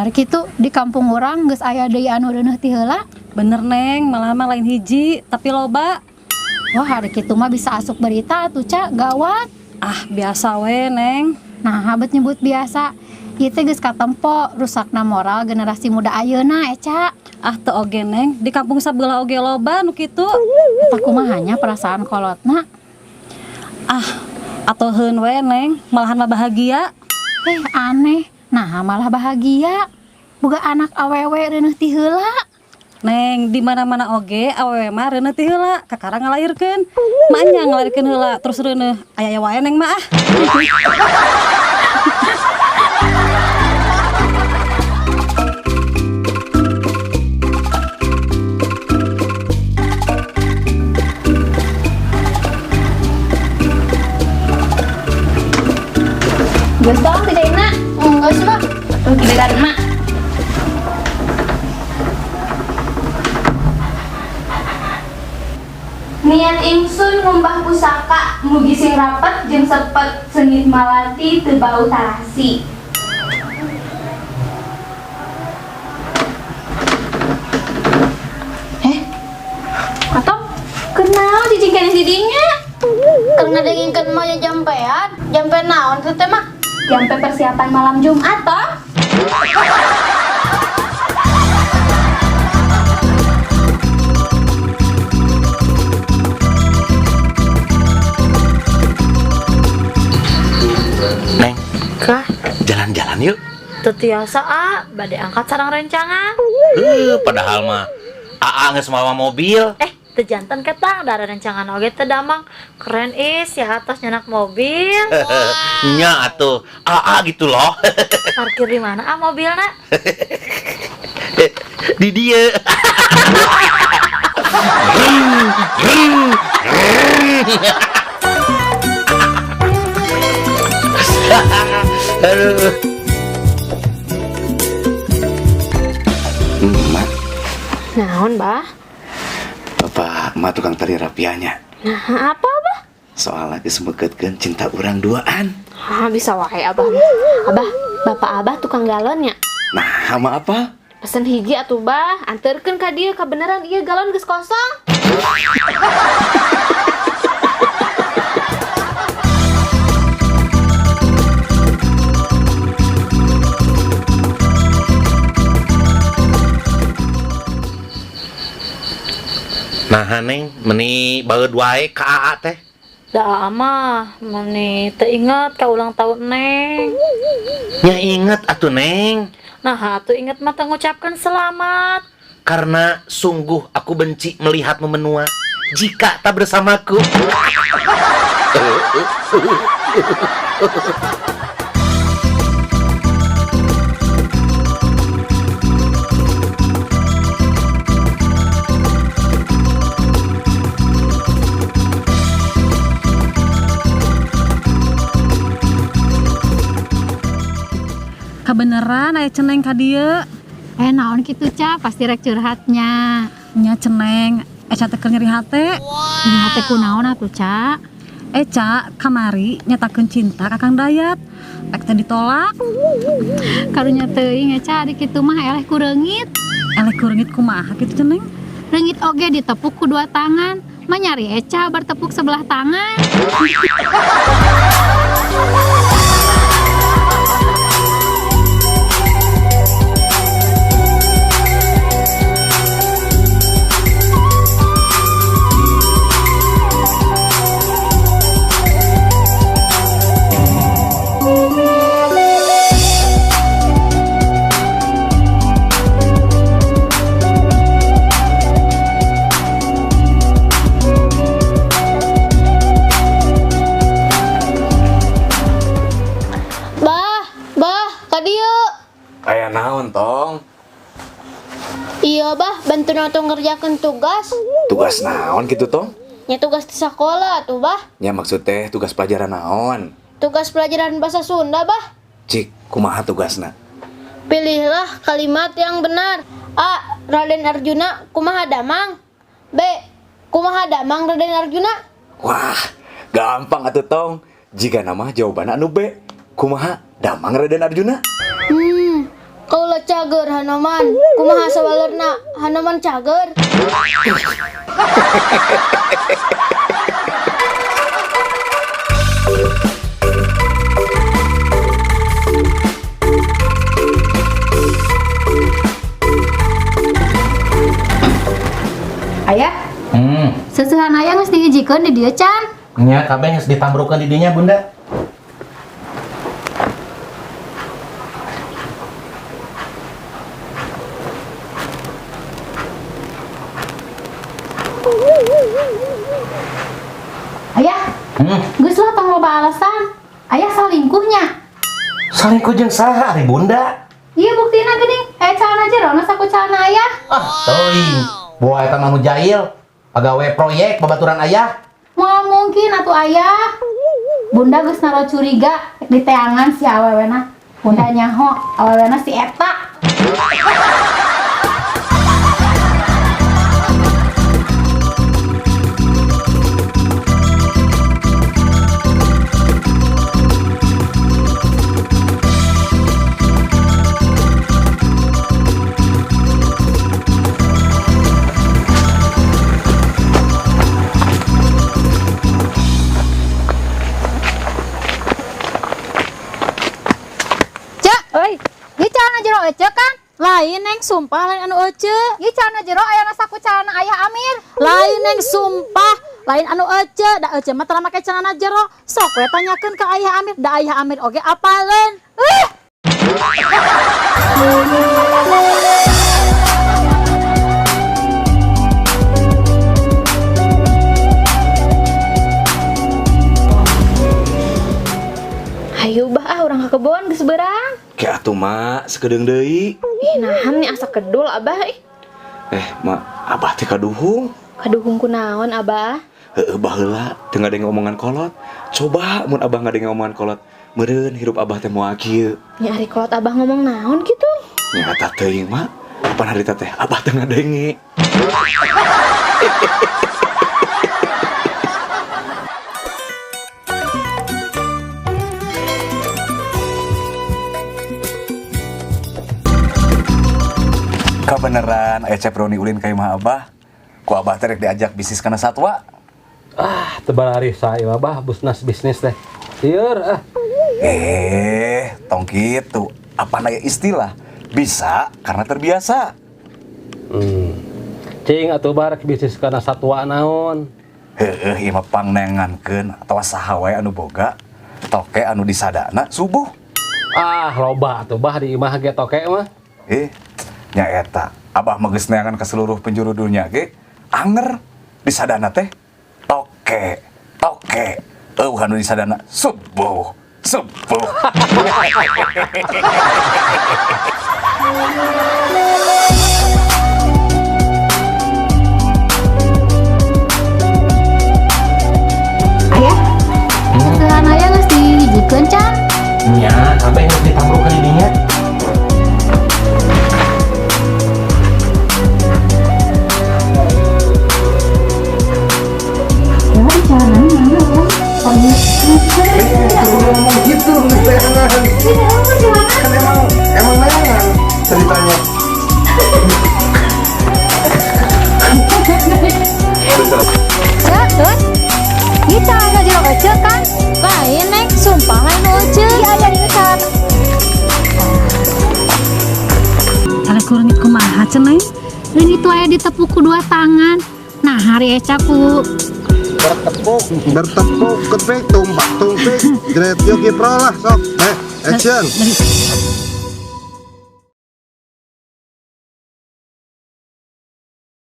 Bener kitu di kampung urang geus aya deui anu reuneuh ti heula. Bener Neng, malah mah lain hiji, tapi loba. Wah, hari kitu mah bisa asup berita atuh, Ca, gawat. Ah, biasa we, Neng. Nah, bet nyebut biasa. Ieu teh geus katempo rusakna moral generasi muda ayeuna, Eca. Ah, teu oge Neng, di kampung sabelah oge loba nu kitu. Eta kumaha nya perasaan kolotna? Ah, atuh heun we Neng, malahan mah bahagia. Eh, aneh. Nah, malah bahagia. Boga anak awewe reuneuh ti heula. Neng, di mana-mana oge awewe mah reuneuh ti heula, kakara ngalairkeun. Maenya ngalairkeun heula terus reuneuh. Aya wae Neng mah ah. Geus dong ti Jaina. Enggak sih, Mak. Tuh giliran Mak. Niat ingsun ngumbah pusaka mugi sing rapet jeung sepet sengit malati teu bau tarasi. Atau Kenal cicing keneh di dinya. Keur ngadengingkeun mah ya jampean. Jampe naon teh teh mah? Jampe persiapan malam Jumat toh. Neng, Kah, jalan-jalan yuk. teu tiasa ah, bade angkat sarang rencangan. Padahal mah AA geus mawa mobil. Eh, teu janten ketang, dara rencangan oge teu damang. Keren is, ya atas nyenak mobil. Nya atuh, AA gitu loh. Parkir di mana ah mobilna? Di dia. Aduh. Mak, Naon, Bah? bapak emak tukang tari rapianya. Nah, apa, Bah? Soalnya geus meketkeun cinta urang duaan. Ah, bisa wae Abah mah. Abah, bapak Abah tukang galonnya. Nah, sama apa? Pesen hiji atuh, Bah. Anterkeun ka dieu kabeneran ieu galon geus kosong. Nah, Neng, meni baeud wae ka AA teh. Da mah, meni teu inget ka ulang tahun Neng. Nya inget atuh, Neng. Nah, atuh inget mah teu ngucapkeun selamat. Karena sungguh aku benci melihatmu menua jika tak bersamaku. Kabeneran aya ceneng ka dieu. Eh, naon kitu, Ca? Pasti rek curhatnya. Nya ceneng, Eca teh keur nyeri hate. Ini hate kunaon atuh, Ca? Eca kamari nyatakeun cinta ka Kang Dayat. Pek teh ditolak. Karunya teuing Eca, ari kitu mah eleh ku reungit. Eleh ku reungit kumaha kitu ceneng? Reungit oge ditepuk ku dua tangan. Mah nyari Eca bertepuk sebelah tangan. Bah, bah, ka dieu. Aya naon, Tong? Iya, Bah, bantu nonton ngerjakeun tugas. Tugas naon gitu, Tong? Nya tugas di sekolah tuh, Bah. Nya maksud teh tugas pelajaran naon? Tugas pelajaran bahasa Sunda, Bah. Cik, kumaha tugasna? Pilihlah kalimat yang benar. A. Raden Arjuna kumaha damang. B. Kumaha damang Raden Arjuna. Wah, gampang atuh, Tong. Jika nama jawaban anu B. Kumaha damang Raden Arjuna? Kalau Cager Hanoman, kumaha sawalerna Hanoman cager. Ayah, seusehan ayah geus dihijikeun di dieu can. Nya kabeh geus ditambrukeun di dinya Bunda. Ayah, geus lah tong loba alasan. Ayah salingkuhnya. Salingkuh jeung saha ari Bunda? Iya buktina geuning, aya calana jero na saku calana ayah. Ah, teuing. Boa eta mah nu jahil. Pagawe proyek babaturan ayah. Moal mungkin atuh ayah. Bunda geus naro curiga di teangan si awewena. Bunda nyaho awewena si eta. Cek, Oi, ieu calana jero ece kan? Lain Neng, sumpah lain anu ece. Ieu calana jero aya na saku calana ayah Amir. Lain Neng, sumpah lain anu ece, da ece mah tara make celana jero. Sok we tanyakeun ka ayah Amir, da ayah Amir oge apaleun. Ih, Hayu bah ah urang ka kebon geus beurang. Ke atuh mak, sakedeung deui. Ih nahan nih asa kedul abah ih. Mak, abah teh kaduhung. Kaduhung kunaon abah? Heeh, baheula teu ngadenge omongan kolot. Coba mun abah ngadenge omongan kolot, meureun hirup abah teh moal kieu. Nya ari kolot abah ngomong naon kitu? Nya eta teuing mak, kapan harita teh abah teu ngadenge. Kebeneran aya Cep Roni ulin ka imah abah. Ku abah teh rek diajak bisnis kana satwa. Ah, tebal hari saya bah busnas bisnis teh. Lieur ah. Tong kitu. Apa aya istilah? Bisa karena terbiasa. Cing atuh bar bisnis kana satwa naon. Heeh, ieu mah pangnengankeun atawa saha wae anu boga toke anu disadana subuh. Ah, loba atuh bah di imah ge toke mah. Nya eta. Abah mah geus neangan ka seluruh penjuru dunia ge anger disadana teh toke, toke. Eueuh anu disadana subuh, subuh. Ayah, seusehan ayah geus dihijikeun can. Nya kabeh geus ditambrukeun di dinya. Ya, di calana mana ya? Oh, iya. Ngomong gitu neangan. Ini apa celana? Kan emang neangan ceritanya. Cek, tuh. Ieu calana jero ece kan? Lain Neng, sumpah lain anu ece. Iya aya dina calana. Cara kurangit kumaha cenah? Ini tuh aya ditepuk ku dua tangan. Nah, hari eca ku Bertepuk ketpik tumpak tumpik. Great Yogi Pro lah sok. Action. Dari